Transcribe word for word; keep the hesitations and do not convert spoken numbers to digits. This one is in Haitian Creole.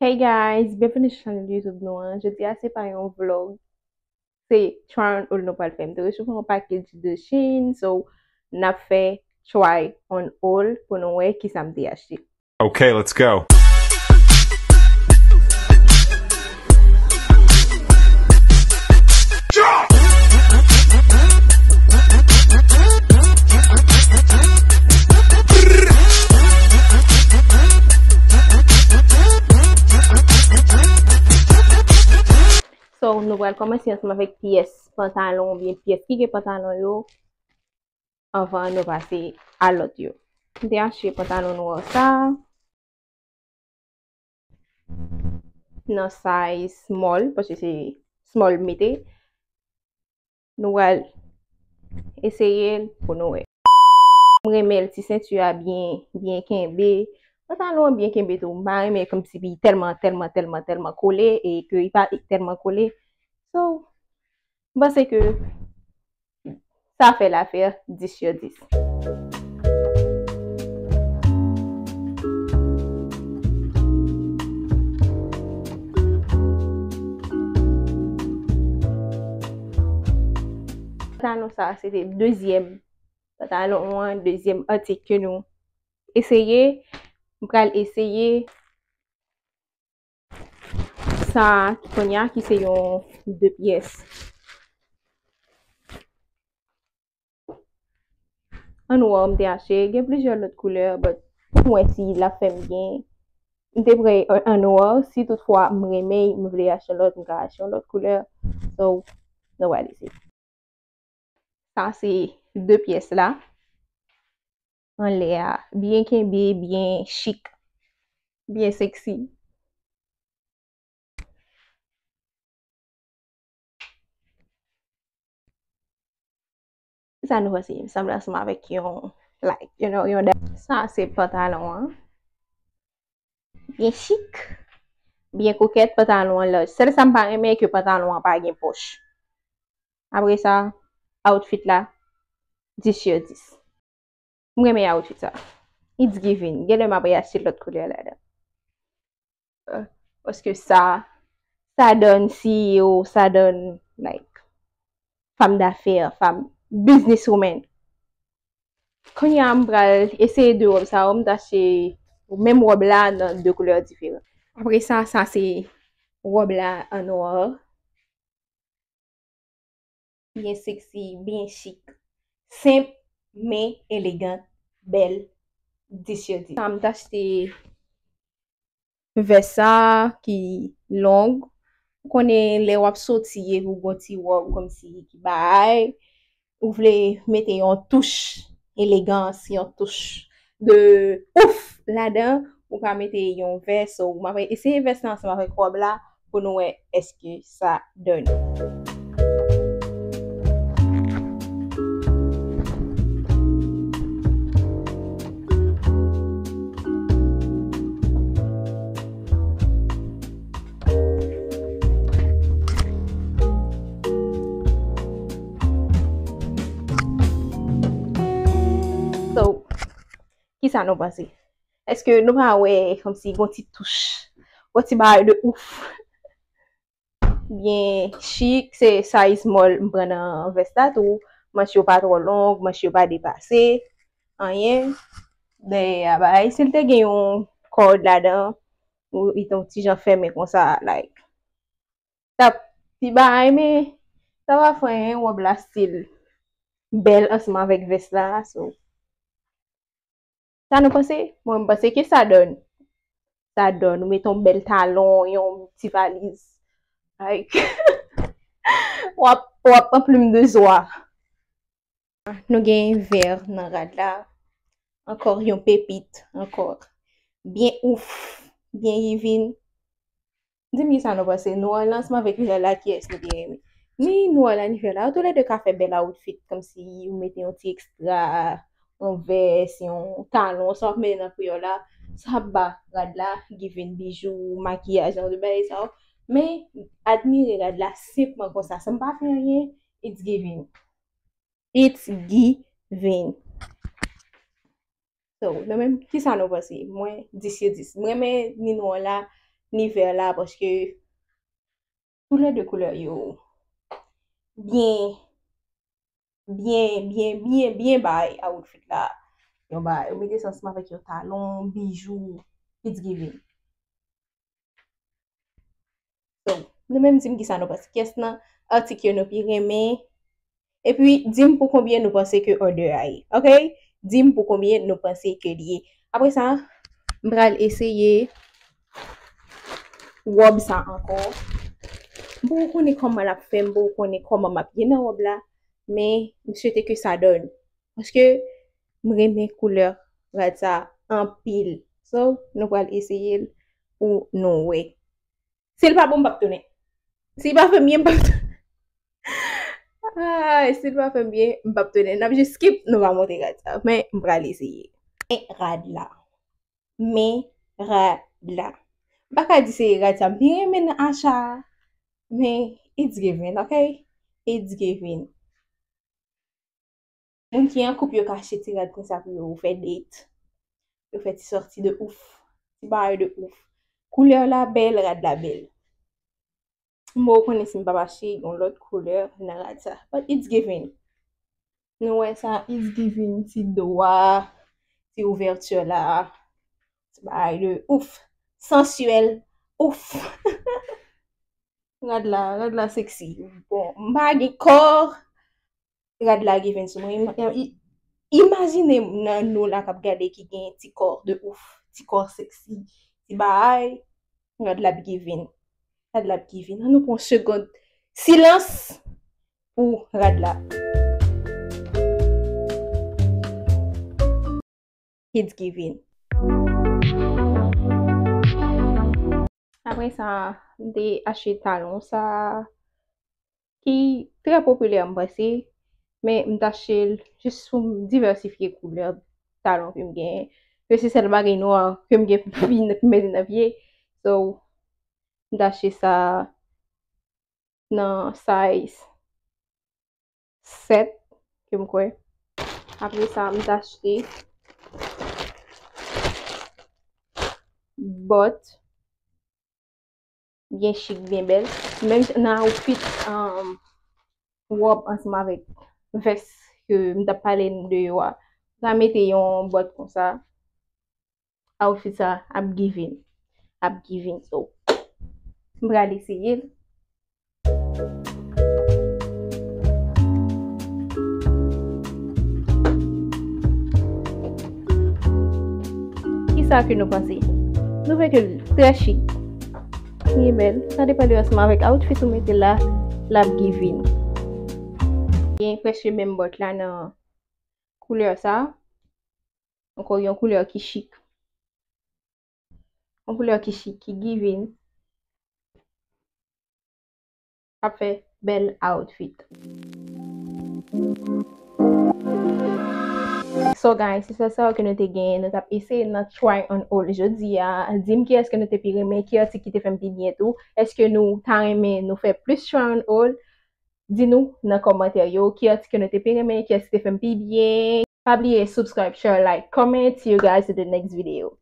Hey guys, byenvini sou chanèl YouTube nou an. Jodi a se pa yon vlog, se try on haul nou pral fè. M te resevwa yon package de Shein, so n ap fè try on haul pou nou wè kisa m te achte. Okay, let's go. So, nou pral kòmanse ansanm avèk pyès pantalon oubyen pyès ki gen pantalon yo anvan nou pase a lòt yo. M te achte pantalon nwa sa a nan size small, paske se small m mete. Nou pral eseye l pou nou wè. M renmen l, ti senti a byen, byen kenbe. Pantalon an byen kenbe tou. M pa renmen kòmsi li tèlman, tèlman, tèlman, tèlman kole e ke li pa tèlman kole. So, m panse ke sa fè lafè, dis sou dis. Pantalon sa, se te dezyèm pantalon an, dezyèm atik ke nou eseye. M pral eseye sa kounye a ki se yon de pyès. An nwa m te achte, gen plizyè lòt koulè, but pou mwen si l ap fè m byen. M te pran an nwa, si toutfwa m renmen, m vle achte yon lòt, m ka achte yon lòt koulè. So, nou pral eseye. Sa se de pyès la. Anlè a, byen kenbe, byen chik, byen sexy. Sa nou panse? M sanble ansanm avèk yon, like, you know, yon dam. Sa se pantalon an. Byen chik, byen kokèt, pantalon an laj. Sèl sa m pa renmen, ke pantalon an pa gen pòch. Apre sa, outfit la, dis sou dis. M renmen outfit sa. It's giving. Genlè m ap reyachte lòt koulè ladan. Paske sa, sa donn C E O, sa donn, like, fanm dafè, fanm businesswoman. Kounye a m pral eseye de wòb sa yo, m t achte menm wòb la nan de koulè diferan. Apre sa, sa se wòb la an nwa. Byen sexy, byen chik. Senp, men elegan, bèl, dis sou dis. Sa m t achte vès sa ki long. Ou konnen lè w ap soti epi w gon ti wòb kòmsi ki bay, ou vle mete yon touch elegans, yon touch de ouf ladan, ou ka mete yon vès, ou m ap eseye vès la ansanm avèk wòb la pou nou wè èske sa donn. So, kisa nou panse? Èske nou pa wè kòmsi gon ti touch, gon ti bagay de ouf? Byen chik, se size small m pran nan vès la tou. Manch yo pa twò long, manch yo pa depase anyen. Dèyè a bay, si l te gen yon kòd ladan, ou li te yon ti jan fèmen konsa, like, t ap pi bay, men sa pa fè anyen, wòb la still bèl ansanm avèk vès la, so. Sa nou panse? Mwen, m panse ke sa donn. Sa donn. Ou mete yon bèl talon, yon ti valiz. Like, w ap, w ap an plim de zwa. Nou gen vè nan rad la. Ankò yon pepit, ankò. Byen ouf, byen giving. Di m kisa nou panse, nwa la ansanm avèk vè la, kiyès nou pi renmen? Ni nwa la ni vè la, yo toulède ka fè bèl outfit, kòmsi ou mete yon ti ekstra, yon vès, yon talon, sa w ap mete nan kreyòl la, sa ap ba rad la giving, bijou, makiyaj, jan de bagay sa yo. Men, admire rad la senpman konsa, san m pa fè anyen, it's giving. It's giving. So, nou menm, kisa nou panse? Mwen, dis sou dis. M renmen ni nwa la, ni vè la, paske toulède koulè yo byen, byen, byen, byen, byen bay a outfit la. Yon bagay, ou mete sa ansanm avèk yon talon, bijou, it's giving. So, nou menm di m kisa nou panse. Kiyès nan atik yo nou pi renmen? Epi, di m pou konbyen nou panse ke order a ye. Ok? Di m pou konbyen nou panse ke li ye. Apre sa, m pral eseye wòb sa ankò. M poko konnen kòman l ap fè, m poko konnen kòman m ap ye nan wòb la, men m swete ke sa donn. Paske m renmen koulè rad sa anpil. So, nou pral eseye l pou nou wè. Si l pa bon, m p ap tounen. Si l pa fè m byen, m p ap tounen. Ay, si l pa fè m byen, m p ap tounen. N ap jis skip, nou pa montre rad sa. Men, m pral eseye. Men rad la. Men rad la. M pa ka di se rad sa m pi renmen nan acha a. Men, it's giving, ok? It's giving. Moun ki an koup, yo ka achte ti rad konsa pou yo fè date. Yo fè ti sòti de ouf. Ti bagay de ouf. Koulè la bèl, rad la bèl. M poko konnen si m p ap achte yon lòt koulè nan rad sa. But it's giving. Nou wè sa, it's giving ti do a, ti ouvèti la. Ti bagay de ouf. Sansyèl. Ouf. Rad la, rad la sexy. Bon, m pa gen kò. Rad la giving sou mwen. Im- i- Imajine nan nou la k ap gade ki gen ti kò de ouf, ti kò sexy, ti bagay. Rad la ap giving. Rad la ap giving. An nou pran yon segond silans pou rad la. It's giving. Apre sa, m te achte talon sa, ki trè popilè, m panse, men m t achte l jis pou m divèsifye koulè talon ke m genyen. Ke se sèl bagay nwa ke m gen pou m mete nan pye. So, m t achte sa nan size sèt, ke m kwè. Apre sa, m t achte bòt byen chik, byen bèl. Menm jan nan outfit, um, wòb ansanm avèk vès ke m t ap pale de yo a. M ta mete yon bòt konsa. Outfit sa ap giving. Ap giving. So, m pral eseye l. Kisa ke nou panse? Nou vle ke l trè chik. Li bèl. Sa depann de ansanm avèk outfit ou mete la, l ap giving. Gen prèske menm bòt la nan koulè sa. Ankò yon koulè ki chik. Yon koulè ki chik, ki giving. Ap fè bèl outfit. So guys, se sèl sa yo ke nou te genyen, nou t ap eseye nan try on haul jodi a. Di m kiyès ke nou te pi renmen, ki atik ki te fè m pi byen tou. Èske nou ta renmen nou fè plis try on haul? Di nou nan kòmantè yo ki atik ke nou te pi renmen, kiyès ki te fè m pi byen. Pa bliye subscribe, share, like, comment. See you guys in the next video.